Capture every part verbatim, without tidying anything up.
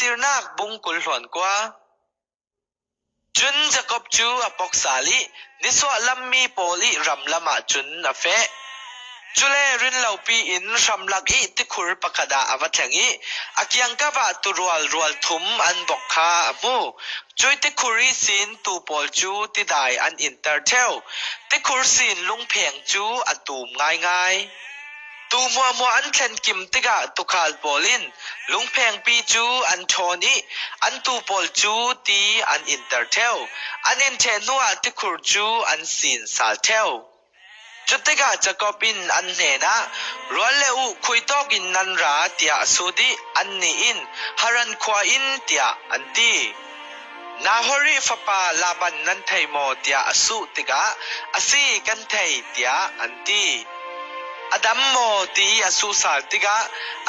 Sirnak bung kul hluan kua. Cun Jakob cu a pok sal i nisuah lammi pawl i ram lamah cun a feh. Cule rinlopi in hramlak i tikhur pakhat ah a va thleng i a kiangkap ah turual rual thum an bok kha a hmu. Cui tikhur ihsin tuu pawl cu tidai an inter ṭheu. Tikhur sin lungpheng cu a tum ngaingai. Tuu hmuahhmuah an thlenkim tikah tuukhal pawl in lungphengpi cu an ṭhawn i an tuu pawl cu ti an inter ṭheu. An in ṭheh hnuah tikhur cu an sin sal ṭheu. Cutikah Jakob in an hnenah, "Rual le uh, khui tawk in nan ra," tiah a sut i annih in, "Haran khua in," tiah an ti. "Nahor i fapa Laban nan thei maw?" tiah a suh tikah, "A si, kan thei," tiah an ti. "A dam maw?" ti i a suhsal tikah,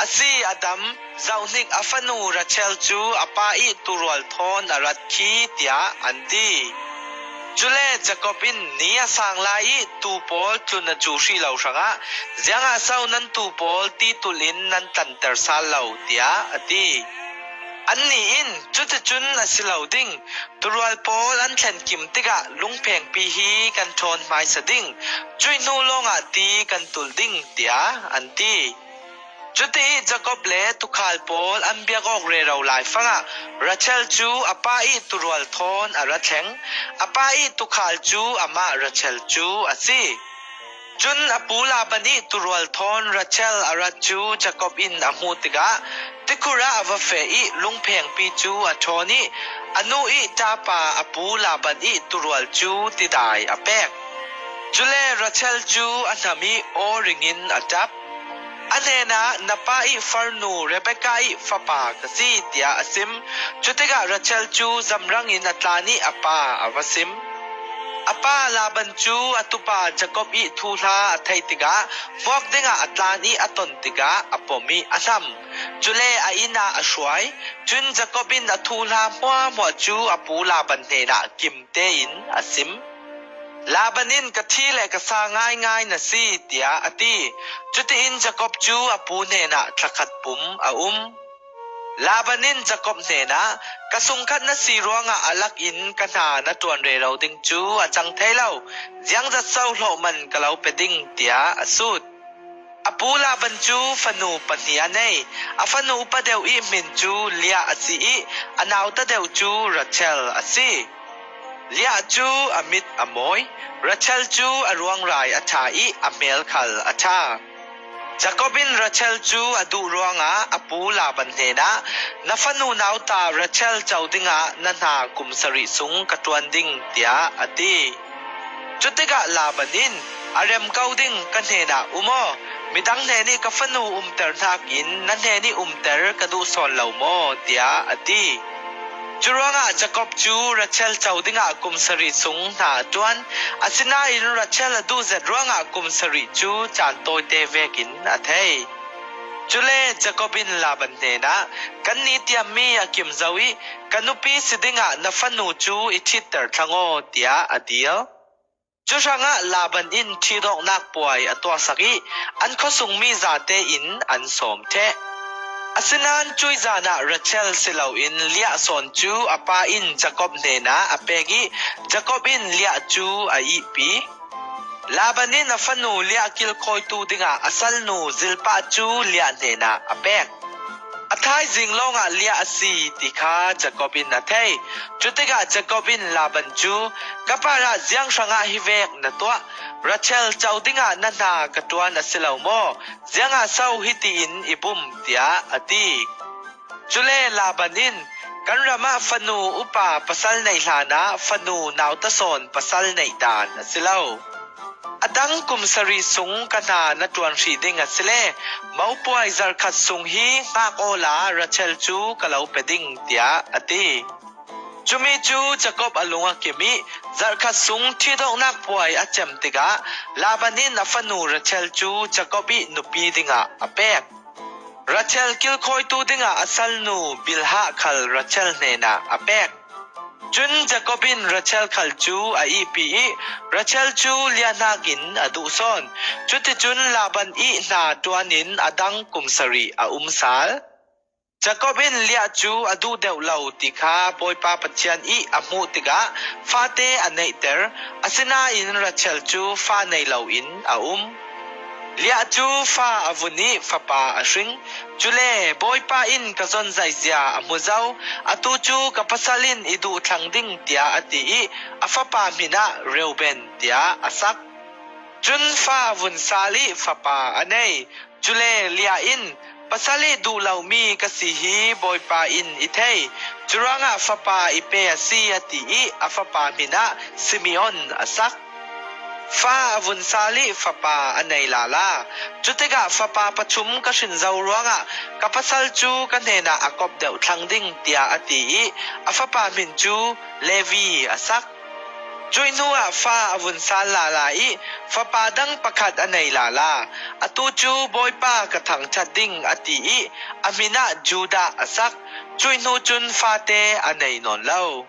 "A si, a dam. Zohhnik a fanu Rachel cu a pa i tuurual thawn a rat khi," tiah an ti. Cule Jakob in, "Ni a sang lai i tuu pawl tlun a cu hrih lo hrangah ziangah so nan tuu pawl ti tulh in nan tlanter sal lo?" tiah a ti. Annih in, "Cuticun a si lo ding. Tuurual pawl an thlenkim tikah lungphengpi hi kan ṭhawn hmaisa ding. Cuih hnu lawngah ti kan tulh ding," tiah an ti. Cuti i Jakob le tuukhal pawl an biak awk rero laifangah Rachel cu a pa i tuurual thawn a ra thleng. A pa i tuukhal cu amah Rachel cu a si. Cun a pu Laban i tuurual thawn Rachel a rat cu Jakob in a hmuh tikah tikhur ah a va feh i lungphengpi cu a ṭhawn i a nu i ṭapa a pu Laban i tuurual cu tidai a pek. Cule Rachel cu a hnam i aw ring in a ṭap. A hnenah, "Na pa i farnu Rebekah i fapa ka si," tiah a sim. Cutikah Rachel cu zamrang in a tlan i a pa a va sim. A pa Laban cu a tupa Jakob i thuhla a theih tikah hmuak dingah a tlan i a ton tikah a pom i a hnam. Cule a inn ah a hruai. Cun Jakob in a thuhla hmuahhmuah cu a pu Laban hnenah kim tein a sim. Laban in, "Ka thi le ka sa ngaingai na si," tiah a ti. Cutiin Jakob cu a pu hnenah thlakhat pum a um. Laban in Jakob hnenah, "Ka sungkhat na si ruangah a lakin ka hna na ṭuan rero ding cu a cang thei lo. Ziangzat so hlawhman ka lo pe ding," tiah a sut. A pu Laban cu fanu pahnih a nei. A fanu upa deuh i hmin cu Leah a si i a nauta deuh cu Rachel a si. Leah cu a mit a mawi. Rachel cu a ruangrai a ṭha i a hmel khal a ṭha. Jakob in Rachel cu a duh ruangah a pu Laban hnenah, "Na fanu nauta Rachel co dingah na hna kum sarih sung ka ṭuan ding," tiah a ti. Cutikah Laban in, "A rem ko ding, ka hnenah um aw. Midang hnen i ka fanu umter hnakin na hnen i umter ka duh sawn lo maw?" tiah a ti. Curuangah Jakob cu Rachel co dingah kum sarih sung hna a ṭuan. Asinain Rachel a duh zet ruangah kum sarih cu caan tawite vekin a thei. Cule Jakob in Laban hnenah, "Kan ni tiammi a kim zo i ka nupi si dingah na fanu cu i ṭhitter thlang aw," tiah a dil. Cu hrangah Laban in ṭhitawknak puai a tuahsak i an khuasungmi zate in an sawm ṭheh. Asinain cuih zan ah Rachel si loin Leah sawn cu a pa in Jakob hnenah a pek i Jakob in Leah cu a ihpi. Laban in a fanu Leah kilkhawitu dingah a salnu Zilpah cu Leah hnenah a pek. A thaizing lawngah Leah a si ti kha Jakob in a thei. Cutikah Jakob in Laban cu, "Ka parah ziang hrangah hi vek na tuah? Rachel co dingah na hna ka ṭuan a si lo maw? Ziangah so hitiin i bum?" tiah a ti. Cule Laban in, "Kan ram ah fanu upa pasal neih hlanah fanu nauta sawn pasal neih dan a si lo. A dang kum sarih sung ka hna na ṭuan hrih ding a si le mopuai zarhkhat sung hi hngak awla Rachel cu ka lo pe ding," tiah a ti. Cumi cu Jakob a lung a kim i zarhkhat sung ṭhitawknak puai a cem tikah Laban in a fanu Rachel cu Jakob i nupi dingah a pek. Rachel kilkhawitu dingah a salnu Bilhah khal Rachel hnenah a pek. Cun Jakob in Rachel khal cu a ihpi i Rachel cu Leah hnakin a duh sawn. Cuticun Laban i hna ṭuan in a dang kum sarih a um sal. Jakob in Leah cu a duh deuh lo ti kha Bawipa Pathian i a hmuh tikah fate a neihter, asinain Rachel cu fa nei loin a um. Leah cu fa a vun i fapa a hring. Cule Bawipa in ka zonzaihzia a hmu zo, atu cu ka pasal in i duh thlang ding, tiah a ti i a fapa hmin ah Reuben tiah a sak. Cun fa a vun sal i fapa a nei. Cule Leah in, "Pasal i duh lomi ka si hi Bawipa in i thei, curuangah fapa i pe a si," a ti i a fapa hmin ah Simeon a sak. Fa a vun sal i fapa a nei lala. Cutikah fapa pathum ka hrin zo ruangah ka pasal cu ka hnenah a kop deuh thlang ding, tiah a ti i a fapa hmin cu Levi a sak. Cuih hnuah fa a vun sal lala i fapa dang pakhat a nei lala. Atu cu Bawipa ka thangṭhat ding, a ti i a hmin ah Judah a sak. Cuih hnu cun fate a nei nawn lo.